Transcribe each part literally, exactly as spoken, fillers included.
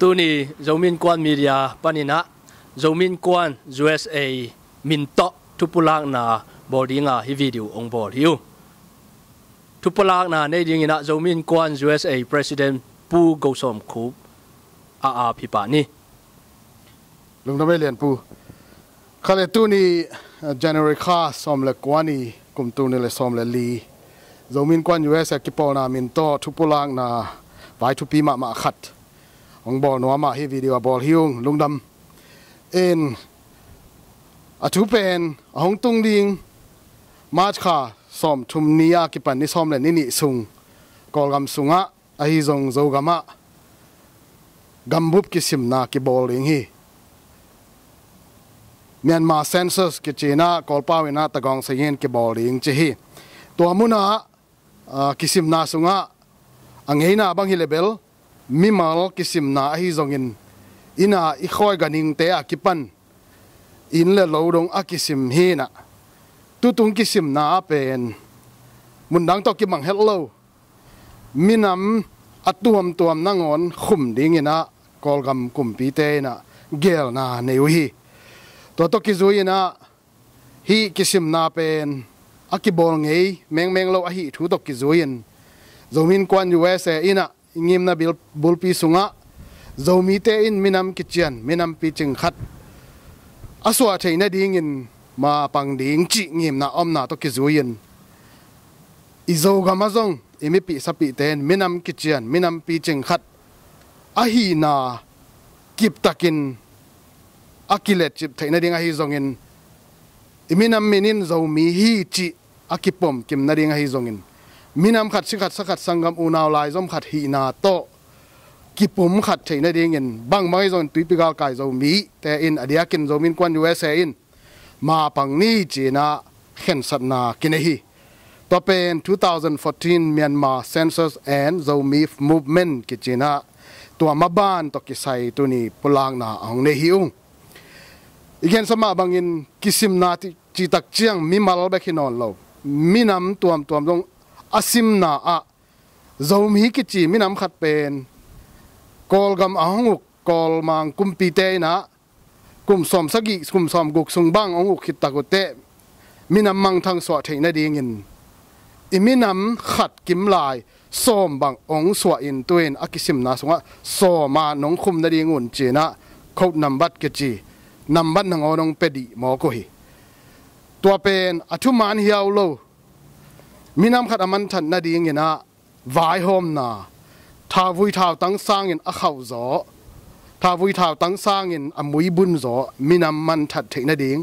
Tuni Zomi Innkuan Media panin ah Zomi Innkuan U S A min tawh thupulakna bawl dinga hih video hong bawl hi uh. Thupulakna nei dingin ah Zomi Innkuan U S A President Pu Go Sawm Khup a ap hi pah ni. Lungdam ei Lian Pu. Kha le tuni, eh, January kha sawm le kua ni, kum tul nih le sawm le li, Zomi Innkuan U S A kipawlna min tawh thupulakna vai thupi mahmah khat hong bawl nuam a, hih video a bawl hi ung. Lungdam. In, a thu pen a hong tung ding March kha sawm thum ni a kipan ni sawm le ni nih sung Kawlgam sungah, ahi zong Zogam ah gambup kisimna kibawl ding hi. Myanmar census kici in ah Kawlpau in ah tagawng sa in kibawl ding ci hi. Tua munah, ah, kisimna sungah a ngeina bang hi le bel mimal kisimna ahi zongin inn ah i khawi ganhingte a kipan inn le lo dong a kisim hi in ah, tutung kisimna ah pen mundang tawh kibang het lo minam a tuamtuam nangawn khum dingin ah Kawlgam kumpite in ah geelna nei uh hi. Tua tawh kizui in ah hih kisimna pen a kibawl ngei mengmeng lo ahih thu tawh kizui in Zomi Innkuan U S A in ah i ngimna bil-, bulpi sungah Zomite in minam kician, minam picing khat a suah theih nadingin mapang ding cih ngimna omna tawh kizui in i Zogam ah zong i mipih sapihte in minam kician, minam picing khat ahihna kiptakin a kiletcip theih nading ahi zongin i minam min in Zomi hi cih a kipom kim nading ahi zongin minam khat si khat sa khat sanggam unau laizom khat hihna tawh kipum khat theih nadingin bangbang ahi zongin tuipi galkai Zomite in a diakin Zomi Innkuan U S A in mapang ni ci in ah khensatna kinei hi. Tua pen two thousand fourteen Myanmar Census and Zomi Movement kici in ah tua maban tawh kisai tuni pulakna a hong nei hi ung. I gensa mah bangin kisimna ci, citak ciang mimal bek hi nawn lo, minam tuamtuam zong a simna ah Zomi kici minam khat pen Kawlgam a hong uk Kawlmang kumpite in ah kum sawm sagih, kum sawm guk sung bang hong uk khit tak uh teh minam mangthang suah theih nadingin i minam khat kim lai sawm bang hong suah in tu in a kisimna sungah sawm a nong khum nading un ci in ah code nambat kici nambat nangawn hong pia dih mawk uh hi. Tua pen a thuman hiau lo, minam khat a manthat nadingin ah vaihawmna, thauvui thautang sangin a khauh zaw, thauvui thautang sangin a muibun zaw minam manthat theih nading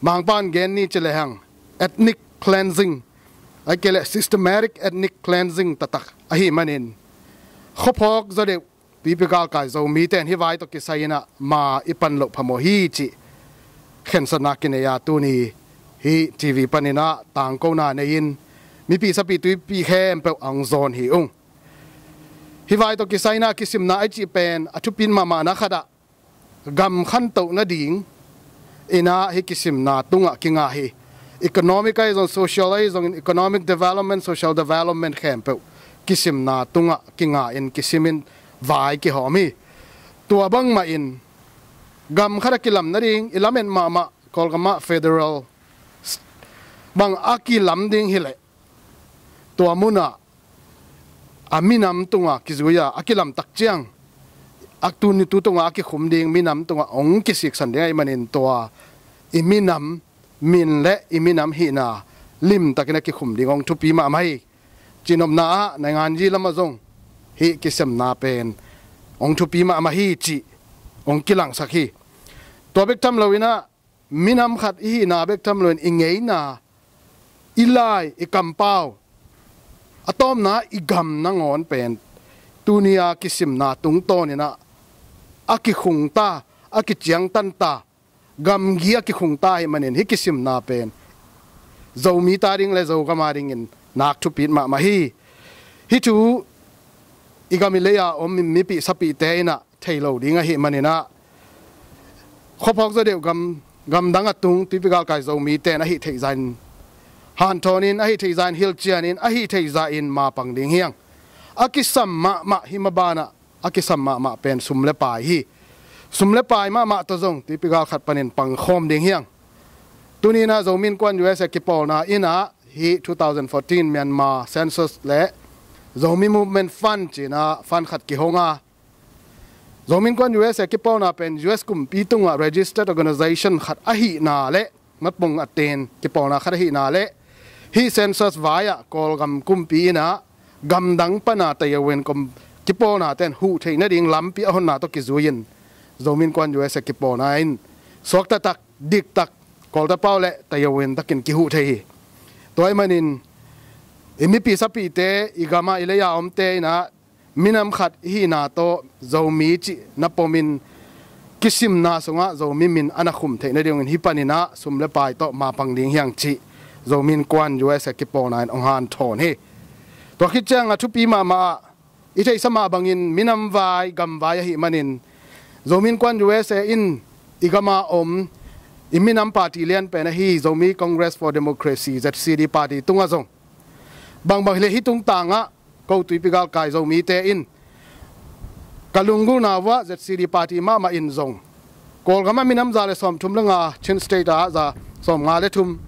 Mangpan gen ni ci lehang ethnic cleansing, ahih kei leh systematic ethnic cleansing taktak ahih manin khuaphawk zaw deuh tuipi galkai Zomite in hih vai tawh kisai in ah ma i pan loh phamawh hi cih khensatna kinei a tuni hih T V panin ah tangkona nei in mipih sapih tuipi khempeuh a hong zawn hi ung. Hih vai tawh kisai in ah kisimna i cih pen a thupit mahmahna khat ah gam khantoh nading in ah hih kisimna tungah kingah hi. Economic ahi zong, social ahi zongin, economic development, social development khempeuh kisimna tungah kingah in kisimin vai kihawm hi. Tua bangmah in gam khat a kilam nading i lamet mahmah Kawlgam ah federal bang a kilam ding hileh tua munah a minam tunga kizui a a kilamtak ciang a tuni tu tunga a kikhum ding minam tunga hong kisiksan ding ahih manin tua i minam min le i minam hihna limtakin a kikhum ding hong thupi mahmah hi. Cinopna ah nainganzi lamah zong hih kisemna pen hong thupi mahmah hi cih hong kilangsak hi. Tua bek tham loin ah minam khat i hihna bek tham loin i ngeina, i lai, i kampau, a tawpna i gam nangawn pen tuni a kisimna tungtawnin ah a kikhungta, a kiciangtanta, gamgi a kikhungta ahih manin hih kisimna pen Zomi ta ding le Zogam a dingin nak thupit mahmah hi. Hih thu i gam i lei a om mipih sapihte in ah thei lo ding ahih manin ah khuaphawk zaw deuh gam, gamdang a tung tuipi galkai Zomite in a hih theih zahin hanthawnin, a hih theih zahin hilhcianin, a hih theih zahin mapang ding hi hang. A kisam mahmah hih maban ah a kisam mahmah pen sum le pai hi. Sum le pai mahmah tawh zong tuipi gal khat panin pangkhawm ding hiang. Tuni in ah Zomi Innkuan U S A kipawlna in ah hih two thousand fourteen Myanmar Census le Zomi Movement Fund ci-in ah fund khat kihong a, Zomi Innkuan U S A kipawlna pen U S kumpi tungah registered organization khat ahihna le matpong a ten kipawlna khat ahihna le hih census vai-ah Kawlgam kumpi in ah gamdang pana taiyawin kom kipawlna ten huh theih nading lampi a honna tawh kizui-in Zomi Innkuan U S A kipawlna in suakta tak, diktak, kawlta pau le taiyawin takin kihuh thei hi. Tua ahih manin i mipi sapite, i gama i leia omte in ah minam khat ihina tawh Zomi cih na pomin kisimna sungah Zomi min a na khum theih nadingin hih panin ah sum le pai tawh mapang ding hiang cih Zomi Innkuan U S A kipawlna in hong hanthawn hi. Tua khit ciangah thupi mahmah ah i theihsa mah bangin minam vai, gam vai ahih manin Zomi Innkuan U S A in i gama om i minam party lianpen ahi Zomi Congress for Democracy, Z C D party tungah zong bangbang hileh hih tungtangah ko tuipi galkai Zomite in ka lunggulhna uah Z C D party mahmah in zong Kawlgamah minam za le sawmthum le nga, Chin State ah za sawmnga le thum,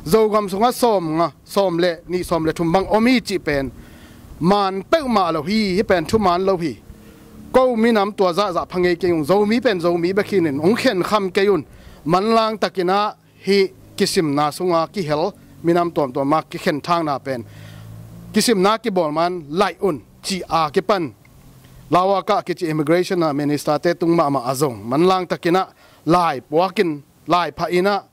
Zogam sungah sawmnga, sawm le nih, sawm le thum bang om hi cih pen man peuhmah lo hi. Hih pen thuman lo hi. Ko minam tua zahzah pha ngei kei ung. Zomi pen Zomi bek hi-in hong khenkham kei un. Manlang takin ah hih kisimna sunga kihel minam tuamtuam a kikhenthakna pen kisimna kibawl man laih un cih a kipan Lawaka kici immigration a minister-te tung mahmah a zong manlang takin ah lai puakin, lai phah in ah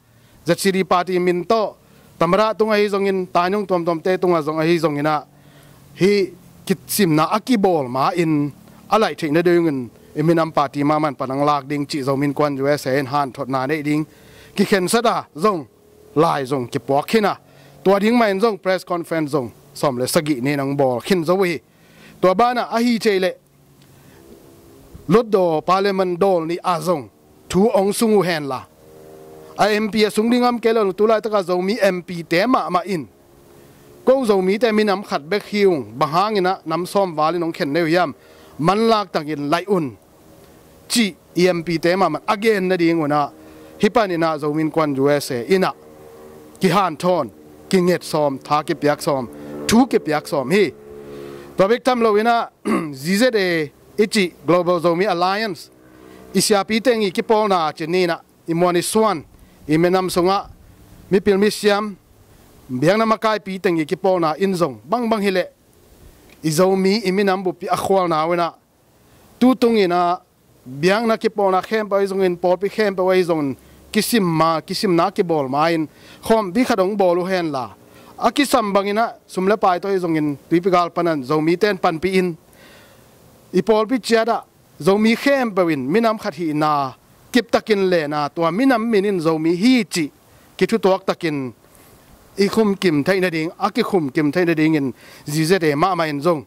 Z C D party min tawh tamada tung ahi zongin, tainung tuamtuamte tungah zong ahi zongin ah hih kisimna a kibawl ma-in a laih theih nadingin i minam party mahmah in pan hong lak ding cih Zomi Innkuan U S A in hanthotna neih ding kikhensat a zong lai zong kipuak khin a, tua ding mah in zong press conference zong sawm le sagih ni-in hong bawl khin zo uh hi. Tua banah ahi thei leh Hlutdaw Parliament dawl nih ah zong thu hong sung uh henla, a M P a sung ding om kei lo, tu laitakah Zomi M P-te mahmah in ko Zomite minam khat bek hi ung, bang hangin ah nam sawm valin hong khen nei uh hiam, manlang takin laih un cih i M P-te mahmah a gen nadingun ah hih panin ah Zomi Innkuan U S A in ah kihanthawn, kinget sawm, tha kipiak sawm, thu kipiak sawm hi. Tua bek tham loin ah Z Z A i cih Global Zomi Alliance, i siapi teng i kipawlna ci-in ah i muan i suan, i minam sungah mipil misiam, biakna makaipi teng i kipawlna in zong bangbang hileh i Zomi i minam buppi a khualna uh in ah tu tungin ah biakna kipawlna khempeuh ahi zongin, pawlpi khempeuh ahi zongin kisim ma, kisimna kibawl ma-in khawmpi khat hong bawl uh henla, a kisam bangin ah sum le pai tawh ahi zongin tuipi gal panin Zomite in panpih in i pawlpi ciat ah Zomi khempeuh in minam khat hihna kiptakin len a, tua minam min in Zomi hi cih kithutuak takin i khumkim theih nading, a kikhumkim theih nadingin Z Z A mahmah in zong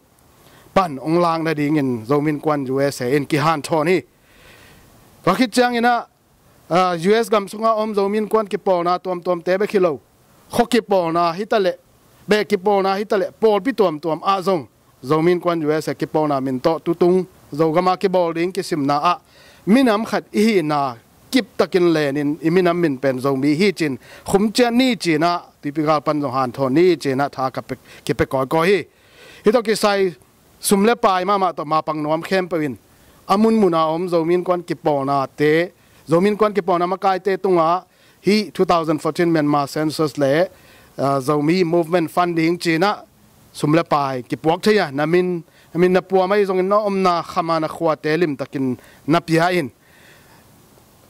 pan hong lak nadingin Zomi Innkuan U S A in kihanthawn hi. Tua khit ciangin ah, ah, U S gam sungah om Zomi Innkuan kipawlna tuamtuamte bek hi lo, khua kipawlna hi taleh, beh kipawlna hi taleh, pawlpi tuamtuam ah zong Zomi Innkuan U S A kipawlna min tawh tutung Zogam a kibawl ding kisimna ah minam khat i hihna kiptakin lenin i minam min pen Zomi hi ci-in khum ciat ni ci-in ah tuipi gal pan zong hanthawn ni ci-in ah tha ka pe, kipia kawikawi hi. Hih tawh kisai sum le pai mahmah tawh mapang nuam khempeuh in a munmun a om Zomi Innkuan kipawlnate, Zomi Innkuan kipawlna makaite tungah hih two thousand fourteen Myanmar Census le, ah, Zomi Movement Fund ding ci-in ah sum le pai kipuak thei a, na min, na min na puam ahi zongin na omna kham a na khuate limtakin na pia in,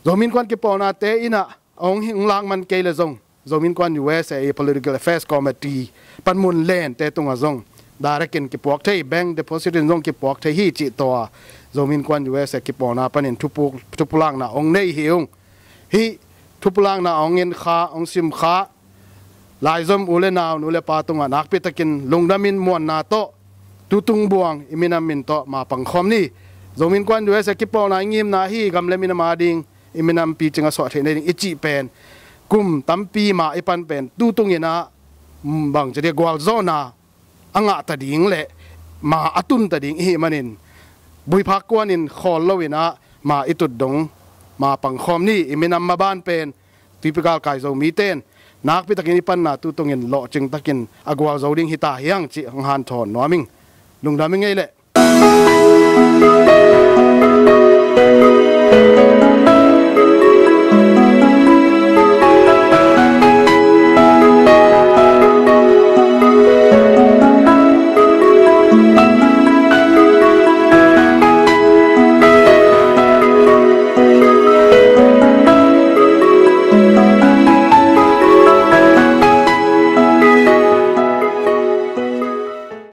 Zomi Innkuan kipawlnate in ah hong hi, hong lak man kei leh zong Zomi Innkuan U S A Political Affairs Committee panmun lente tungah zong direct in kipuak thei, bank deposit in zong kipuak thei hi cih tawh a Zomi Innkuan U S A kipawlna panin thupu, thupulakna hong nei hi ung. Hih thupulakna hong en kha, hong sim kha laizom u le nau, nu le pa tungah nakpi takin lungdamin muanna tawh tutung buang i minam min tawh mapang khawm ni. Zomi Innkuan U S A kipawlna i ngimna hi, gam le minam ading i minam picing a suah theih nading i cih pen kum tampi ma i pan pen tutungin ah, mm, bangci dia gualzawhna a ngahta ding le ma a tunta ding i hih manin Buiphak kuanin khawl loin ah ma i tut dong ma pangkhawm ni. I minam maban pen tuipi galkai Zomite in nakpitakin i panna tutungin lawhcing takin a gualzo ding hita hiang cih hong hanthawn nuam ing. Lungdam ing ei leh.